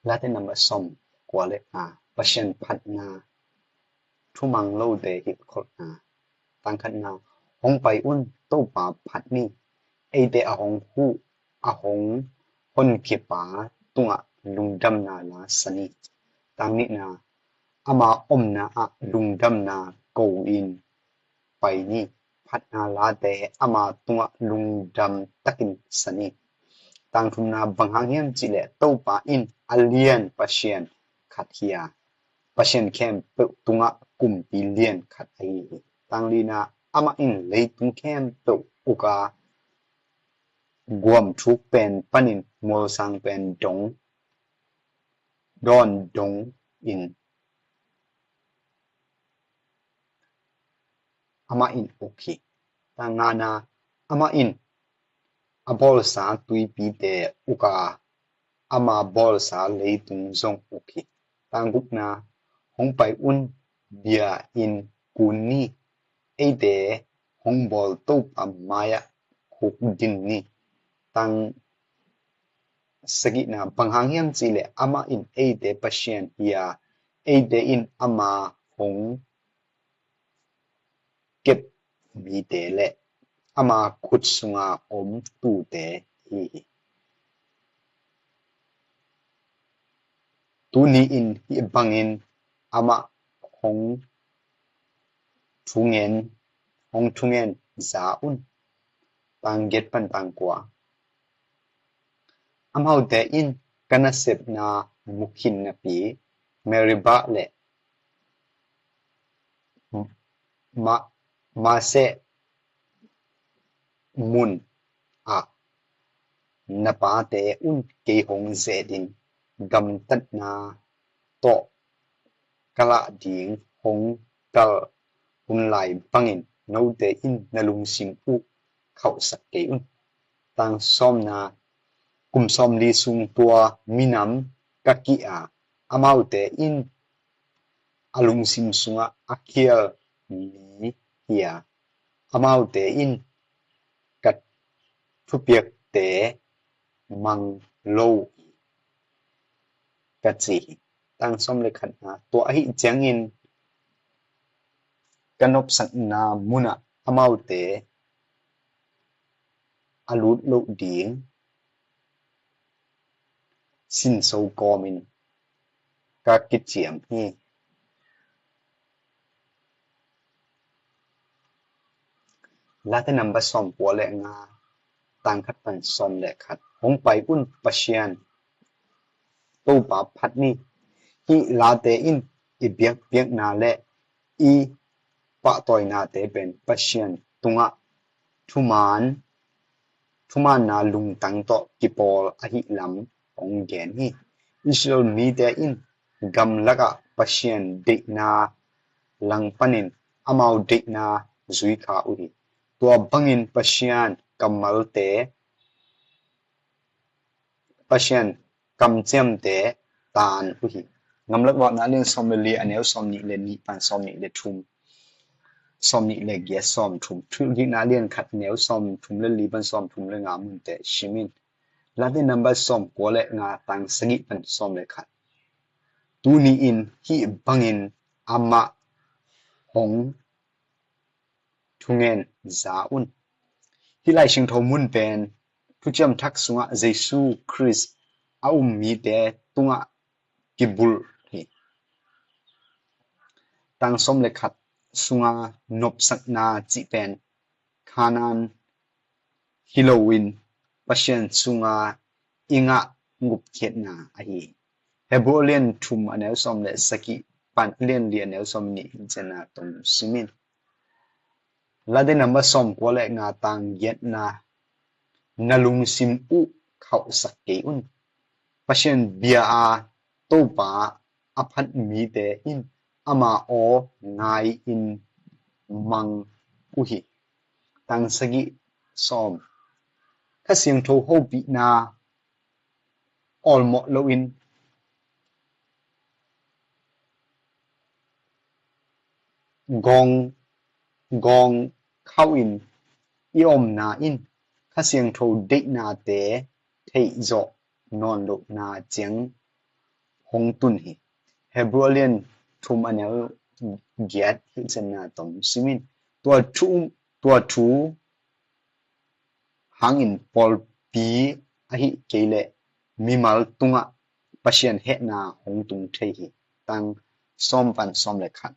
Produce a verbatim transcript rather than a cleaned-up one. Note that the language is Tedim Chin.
Late number sawm kua le nga, Pasian phatna thumang lote hilhkholhna. Tang khatna, hong pai un, Topa phat ni. Eite a hong huh, a hong honkhiapa tungah lungdamna la sa ni. Tang nihna, ama omna ah lungdamna ko in pai ni. Phatna late ama tungah lungdam takin sa ni. Tang thumna, bang hang hiam cihleh Topa in a lian Pasian khat hi a, pasian khempeuh tungah kumpi lian khat ahi hi. Tang lina, amah in leitung khempeuh uk a, guam thuk pen panin mualsang pen dong, dawn dong in amah in uk hi. Tang ngana, amah in a bawlsa tuipite uk a, ama bawlsa leitung zong uk hi. Tang gukna, hong pai un, bia in kun ni. Eite hong bawl Topa mai-ah khukdin ni. Tang sagihna, bang hang hiam cihleh amah in eite Pasian hi a, eite in ama hong kep mite le ama khut sunga om tute hi hi. Tuni in hih bangin amah hong thungen, hong thungen za un. Tang giat pan tang kua. Amaute in ka nasepna mu khin napi Meribah le Ma-, Maseh mun ah na pate un kei hong zetin, gamtatna tawh ka lah ding hong kal hun lai bangin note in na lungsim uh khauhsak kei un. Tang sawmna, kum sawmli sung tua minam ka kih a, amaute in a lungsim sungah a khial mi hi a, amaute in ka thupiakte mang lo ka ci hi. Tang sawm le khatna, tua ahih ciangin ka nopsakna munah amaute a lut loh ding sinso kawmin ka kiciam hi. Late number sawm kua le nga, tang khat pan sawm le khat. Hong pai un, Pasian Topa phat ni. Hih late in i biakpiakna le i pahtawinate pen Pasian tungah thuman, thumanna lungtang tawh kipawl ahih lam hong gen hi. Israel mite in gamlakah Pasian deihna langpanin amau deihna zui kha uh hi. Tua bangin Pasian kammalte, Pasian kamciamte taan uh hi. Gamlak Vakna lian sawm le li, a neu sawm nih le nih pan sawm nih le thum, sawm nih le giat, sawm thum. Thuhilhkikna lian khat, a neu sawm thum le li pan sawm thum le nga munte sim in. Late number sawm kua le nga, tang sagih pan sawm le khat. Tuni in hih bangin amah hong thungen za un. Hih Lai Siangtho mun pen Thuciam Thak sungah Jesu Khrist a um mite tungah kibulh hi. Tang sawm le khat sunga nopsakna cih pen Khanaan hi loin Pasian sunga i ngah gupkhiatna ahi hi. Hebru lian thum, a neu sawm le sagih pan lian li, a neu sawm nih ciangin tong sim in. Late number sawm kua le nga, tang giatna, na lungsim uh khauhsak kei un. Pasian bia a Topa a phat mite in ama aw ngai-in mang uh hi. Tang sagih sawm. Kha Siangtho hopihna awlmawh loin gawng, gawng khauhin i omna in Kha Siangtho deihnate theihzawh nawn lohna ciang hong tun hi. Hebru a lian thum a neu giat hilhcianna tawm simin, tua thu, tua thu hangin pawlpi ahih kei leh mimal tungah Pasian hehna hong tung thei hi. Tang sawm pan sawm le khat.